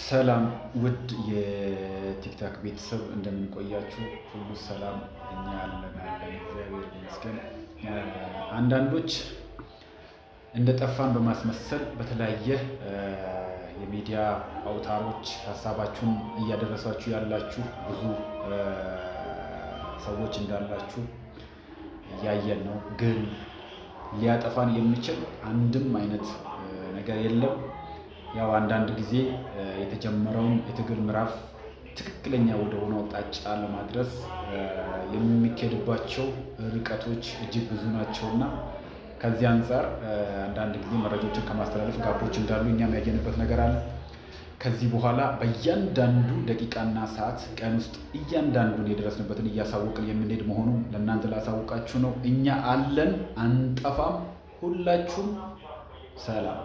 ሰላም ውድ የቲክታክ ቤተሰብ፣ እንደምን ቆያችሁ? ሁሉ ሰላም? እኛ አለን አለን፣ እግዚአብሔር ይመስገን። አንዳንዶች እንደ ጠፋን በማስመሰል በተለያየ የሚዲያ አውታሮች ሀሳባችሁን እያደረሳችሁ ያላችሁ ብዙ ሰዎች እንዳላችሁ እያየን ነው። ግን ሊያጠፋን የሚችል አንድም አይነት ነገር የለም። ያው አንዳንድ ጊዜ የተጀመረውን የትግል ምዕራፍ ትክክለኛ ወደ ሆነ አቅጣጫ ለማድረስ የሚኬድባቸው ርቀቶች እጅግ ብዙ ናቸው እና ከዚህ አንጻር አንዳንድ ጊዜ መረጃዎችን ከማስተላለፍ gap ኦች እንዳሉ እኛም ያየንበት ነገር አለ። ከዚህ በኋላ በእያንዳንዱ ደቂቃና ሰዓት ቀን ውስጥ እያንዳንዱን የደረስንበትን እያሳወቅን የምንሄድ መሆኑን ለእናንተ ላሳውቃችሁ ነው። እኛ አለን፣ አንጠፋም። ሁላችሁም ሰላም።